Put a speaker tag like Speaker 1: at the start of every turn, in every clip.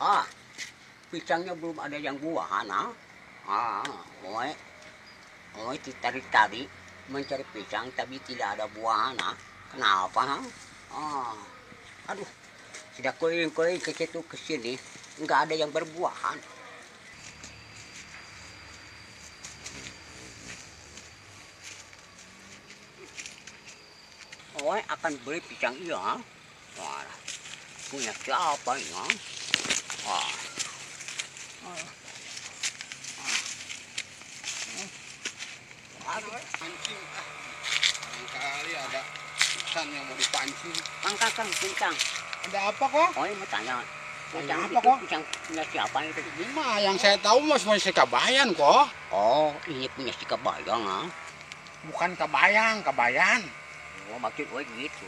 Speaker 1: Ah. Pisangnya belum ada yang buahan, ah. Ah, oi. Oi, tadi mencari pisang tapi tidak ada buahan, ah. Kenapa, ah? Ah. Aduh. Sudah keliling-keliling ke situ ke sini, enggak ada yang berbuahan. Oi akan beli pisang iya. Wah, punya siapa ini? Wah.
Speaker 2: Aduh, pancing. Barangkali ada ikan yang mau dipancing.
Speaker 1: Kang, pincang.
Speaker 2: Ada apa kok?
Speaker 1: Oh, mau tanya.
Speaker 2: Tanya apa kok?
Speaker 1: Pisang punya siapa itu?
Speaker 2: Ini mah yang saya tahu mas punya si Kabayan kok.
Speaker 1: Oh, ini punya si Kabayang, ah.
Speaker 2: Bukan Kabayang, Kabayan.
Speaker 1: Oh, maksud gue gitu.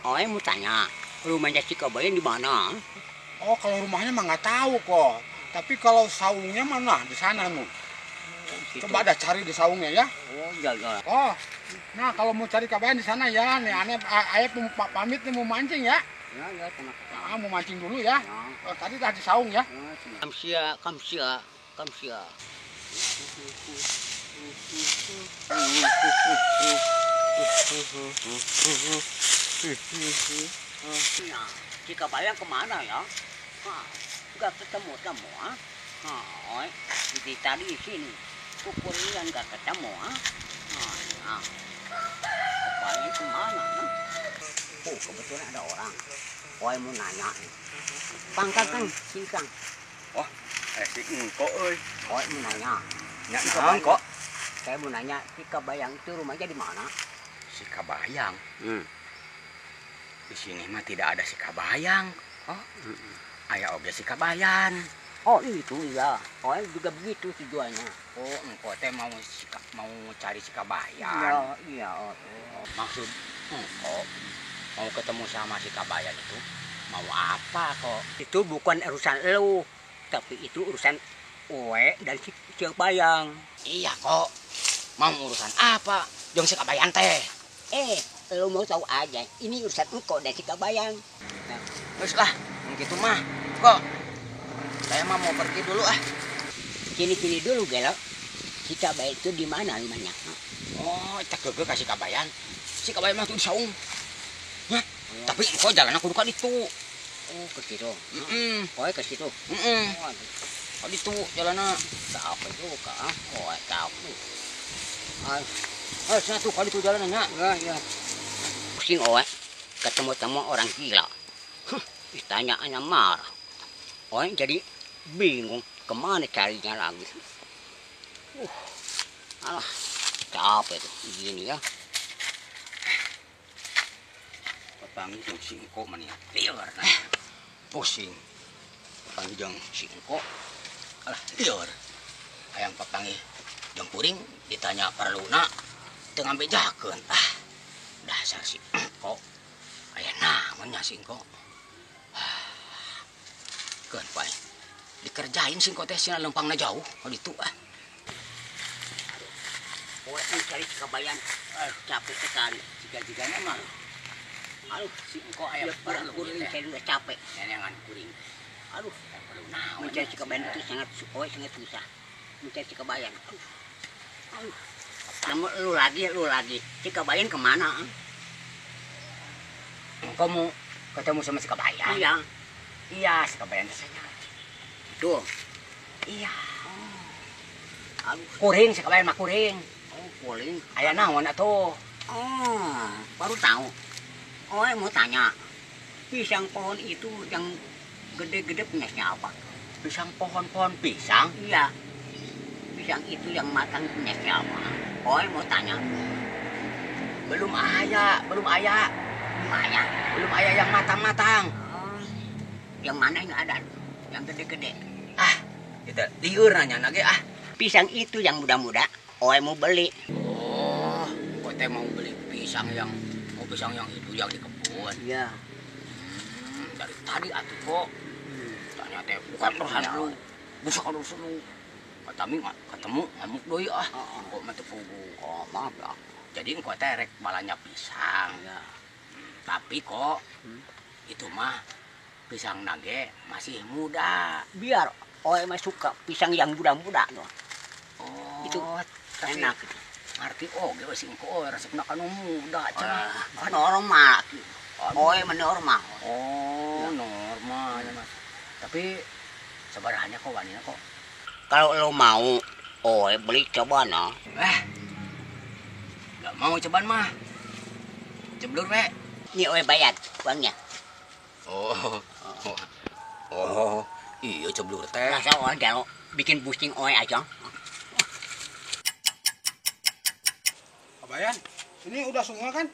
Speaker 1: Oh, mau tanya, rumahnya si Kabayan di mana?
Speaker 2: Oh, kalau rumahnya mah nggak tahu kok. Tapi kalau saungnya mana? Di sana nu.
Speaker 1: Situ.
Speaker 2: Coba ada cari di saungnya ya.
Speaker 1: Oh, iya, iya.
Speaker 2: Oh, nah kalau mau cari Kabayan di sana ya. Nih, aneh, ayah mau pamit nih mau mancing ya.
Speaker 1: Ya, ya, sama-sama.
Speaker 2: Ah, mau mancing dulu ya.
Speaker 1: Ya.
Speaker 2: Oh, tadi dah di saung ya.
Speaker 1: Kamsia, kamsia, kamsia. Nah, si Kabayan kemana ya? Hah, nggak ketemu-temu, ah. Hah, di tadi sini kukulian nggak ketemu, ah. Nah, Kabayan kemana? Ya? Oh, kebetulan ada orang. Oi mau nanya nih. Pangkat kan, singkang.
Speaker 3: Oh, si engko euy.
Speaker 1: Oi mau nanya.
Speaker 3: Nya naon kok?
Speaker 1: Saya mau nanya, si Kabayang itu rumahnya di mana?
Speaker 3: Si Kabayang? Di sini mah tidak ada si Kabayang. Oh, aya oge si Kabayan.
Speaker 1: Oh, itu iya. Oh, juga begitu tujuannya.
Speaker 3: Oh, engko teh mau cari si Kabayan.
Speaker 1: Iya, iya. Oh.
Speaker 3: Maksud engko mau ketemu sama si Kabayan itu mau apa kok?
Speaker 1: Itu bukan urusan lu, tapi itu urusan Oe dan si Kabayang.
Speaker 3: Iya kok. Mau urusan apa? Jeung si Kabayan teh.
Speaker 1: Lu mau tahu aja. Ini urusan engkau dan si Kabayang.
Speaker 3: Nah, terus lah, gitu mah. Kok saya mah mau pergi dulu ah.
Speaker 1: Sini-sini dulu, Gelo. Si Kabayan itu di mana rumahnya?
Speaker 3: Oh, cek geugeuh ka si Kabayan. Si Kabayan mah tuh di saung. Hah? Tapi engkau jalan aku bukan itu.
Speaker 1: Oh, ke situ. Oh, ke situ.
Speaker 3: Oh, itu jalannya.
Speaker 1: Capek juga, ah. Oh, capek.
Speaker 3: Ah, satu kali itu jalannya.
Speaker 1: Ya, ya. Pusing, oh, ketemu-temu orang gila. Huh, ditanyaannya marah. Oh, jadi bingung kemana carinya lagi. Alah, capek tuh gini ya.
Speaker 3: Papanggih jeung si engko mah lieur nah. Pusing. Papanggih jeung si engko. Alah, lieur. Hayang papanggih jeung kuring ditanya perluna teu ngambejakeun. Ah, dasar si engko. Aya naon nya si engko. Keun pae. Dikerjain si engko teh sina lempangna jauh ka ditu ah.
Speaker 1: Poe mencari Kabayan, capek sekali.
Speaker 3: Jiga-jigana mah.
Speaker 1: Aduh,
Speaker 3: si engko aya perlu
Speaker 1: kuring, saya udah capek.
Speaker 3: Nenengan kuring.
Speaker 1: Aduh,
Speaker 3: perlu naon.
Speaker 1: Mencari si Kabayan itu sangat susah. Mencari si Kabayan. Aduh. Aduh. Kamu lu lagi. Si Kabayan kemana?
Speaker 3: Engko mau ketemu sama si Kabayan?
Speaker 1: Iya.
Speaker 3: Iya, si Kabayan rasanya.
Speaker 1: Tuh.
Speaker 3: Iya.
Speaker 1: Oh. Aduh.
Speaker 3: Kuring si Kabayan mah kuring.
Speaker 1: Oh, kuring.
Speaker 3: Aya naon atuh?
Speaker 1: Oh, baru tahu. Oh, mau tanya. Pisang pohon itu yang gede-gede punya siapa?
Speaker 3: Pisang pohon-pohon pisang?
Speaker 1: Iya. Pisang itu yang matang punya siapa? Oh, mau tanya.
Speaker 3: Belum aya, belum aya.
Speaker 1: Belum aya.
Speaker 3: Belum aya yang matang-matang.
Speaker 1: Oh, yang mana yang ada? Yang gede-gede.
Speaker 3: Ah, kita lieur nanya lagi ah.
Speaker 1: Pisang itu yang muda-muda, oh mau beli.
Speaker 3: Oh, kok teh mau beli pisang yang pisang yang itu yang di kebun.
Speaker 1: Iya.
Speaker 3: Dari tadi atuh kok. Tanya teh bukan urusan lu. Bukan urusan lu. Kata mi ketemu ngamuk deui ah. Kok mah teu puguh.
Speaker 1: Oh, maaf ya.
Speaker 3: Jadi engko teh rek balanya pisang.
Speaker 1: Ya.
Speaker 3: Tapi kok itu mah Pisang nage masih muda.
Speaker 1: Biar oe mah suka pisang yang muda-muda tuh.
Speaker 3: Oh,
Speaker 1: itu
Speaker 3: tapi
Speaker 1: enak gitu.
Speaker 3: Ngerti oge we si engko oe resepna kanu muda cenah.
Speaker 1: Ah, normal. Oe mah normal.
Speaker 3: Oh, normal ya Mas. Tapi sabarahannya kok wanina kok.
Speaker 1: Kalau lo mau, oe beli coba no.
Speaker 3: Gak mau ceban mah. Ceblur we.
Speaker 1: Ini oe bayar uangnya.
Speaker 3: Oh. Oh. Iya ceblur teh.
Speaker 1: Rasa orang jalo bikin pusing oe aja.
Speaker 2: Kabayan, ini udah semua kan?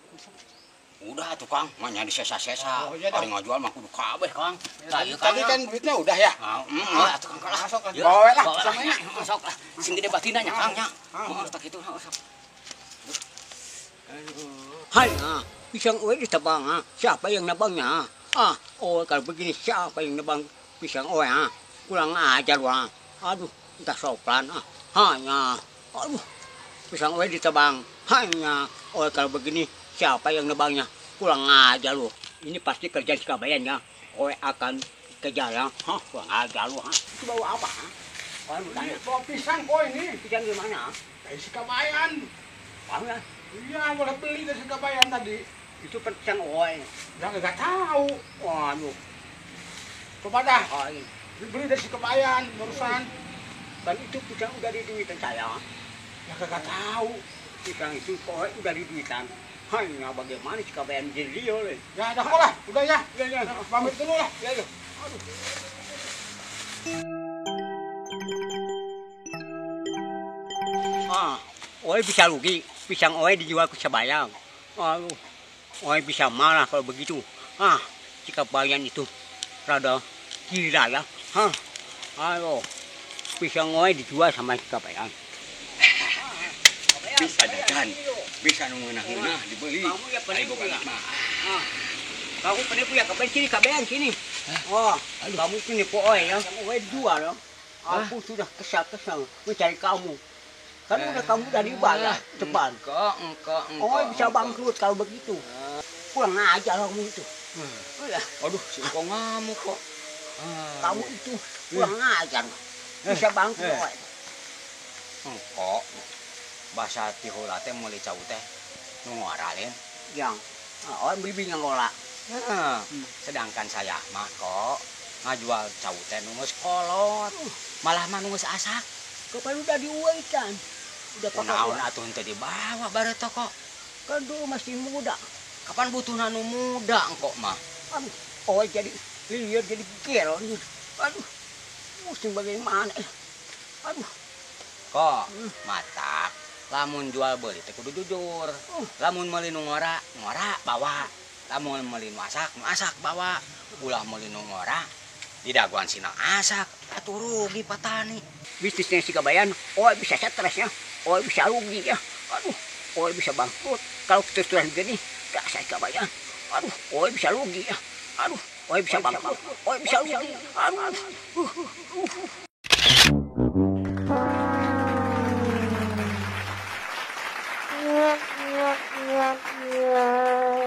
Speaker 3: Udah tuh Kang, mah di sesa-sesa.
Speaker 2: Oh, iya dah.
Speaker 3: Ari ngajual mah kudu kabeh Kang.
Speaker 2: Ya, tadi kan duitnya udah ya?
Speaker 3: Heeh, atuh Kang lah.
Speaker 2: Masuk kan. Bawa lah,
Speaker 3: samanya. Masuk lah. Sing gede batina nya Kang nya.
Speaker 2: Ah.
Speaker 3: Heeh, tak kitu sok. Aduh.
Speaker 1: Hai, pisang oe ditebang, ah. Siapa yang nebangnya? Ah, oh kalau begini siapa yang nebang pisang oe, ah? Kurang ajar, wah. Aduh, entah sopan, ah. Hanya, aduh, pisang oe ditebang. Hanya, oe kalau begini siapa yang nebangnya? Kurang ajar lu. Ini pasti kerjaan si Kabayan ya. Oe akan kejar ya. Hah, kurang ajar lu, ah. Itu bawa apa? Ah? Oe mau tanya.
Speaker 2: Ini bawa pisang kok ini.
Speaker 1: Pisang gimana?
Speaker 2: Dari si Kabayan.
Speaker 1: Paham ya?
Speaker 2: Iya, boleh beli dari si Kabayan tadi.
Speaker 1: Itu pisang oe.
Speaker 2: Ya nggak tahu.
Speaker 1: Waduh.
Speaker 2: Coba dah.
Speaker 1: Oi.
Speaker 2: Beli dari si Kabayan barusan.
Speaker 1: Kan itu pisang udah diduitan saya.
Speaker 2: Ya nggak tahu.
Speaker 1: Pisang itu oe udah diduitan. Hanya bagaimana si Kabayan jadi oleh.
Speaker 2: Ya dah kok lah, udah ya.
Speaker 1: Ya, ya.
Speaker 2: Pamit dulu lah.
Speaker 1: Ya, ya. Aduh. Ah, oe bisa rugi. Pisang oe dijual ke Sabayang. Aduh, oe bisa marah kalau begitu. Ah, si Kabayan itu rada gila ya. Hah. Aduh, pisang oe dijual sama si Kabayan.
Speaker 3: Bisa dagan, bisa ngeunah-ngeunah dibeli.
Speaker 1: Kamu ya penipu ya.
Speaker 3: Mah.
Speaker 1: Ah. Kamu penipu ya, Kabayan sini, Kabayan sini. Wah, kamu penipu oe ya. Oe dijual ya. Aku sudah kesal-kesal mencari kamu. Kan udah kamu udah dibayar depan.
Speaker 3: Engko.
Speaker 1: Oh, bisa bangkrut kalau begitu. Kurang ajar kamu itu. Udah,
Speaker 3: Aduh, si engko ngamuk kok.
Speaker 1: kamu itu kurang ajar. Bisa bangkrut. Oe.
Speaker 3: Engko bahasa ti heula teh meuli cau teh nu ngora lain.
Speaker 1: Yang, oe beli ngolah.
Speaker 3: Heeh. Sedangkan saya mah kok ngajual cau teh nu geus kolot. Malah mah nu geus asak.
Speaker 1: Kapan udah diuaikan? Udah pakai
Speaker 3: Kunaon
Speaker 1: uang.
Speaker 3: atuh henteu dibawa bareto kok.
Speaker 1: Kan dulu masih muda.
Speaker 3: Kapan butuhna nu muda engko mah?
Speaker 1: Aduh, oe jadi liar jadi gelo nih. Aduh, pusing bagaimana? Aduh,
Speaker 3: Kok matak lamun jual beli teh kudu jujur. Lamun meuli nu ngora, ngora bawa. Lamun meuli nu asak, nu asak bawa. Ulah meuli nu ngora didagoan sina asak, atuh rugi petani.
Speaker 1: Bisnisnya si Kabayan, oe bisa stres ya, oe bisa rugi ya. Aduh, oe bisa bangkrut. Kalau terus-terusan begini, dasar Kabayan. Aduh, oe bisa rugi ya. Aduh, oe bisa bangkrut. Oe bisa rugi. Aduh.
Speaker 4: Yeah.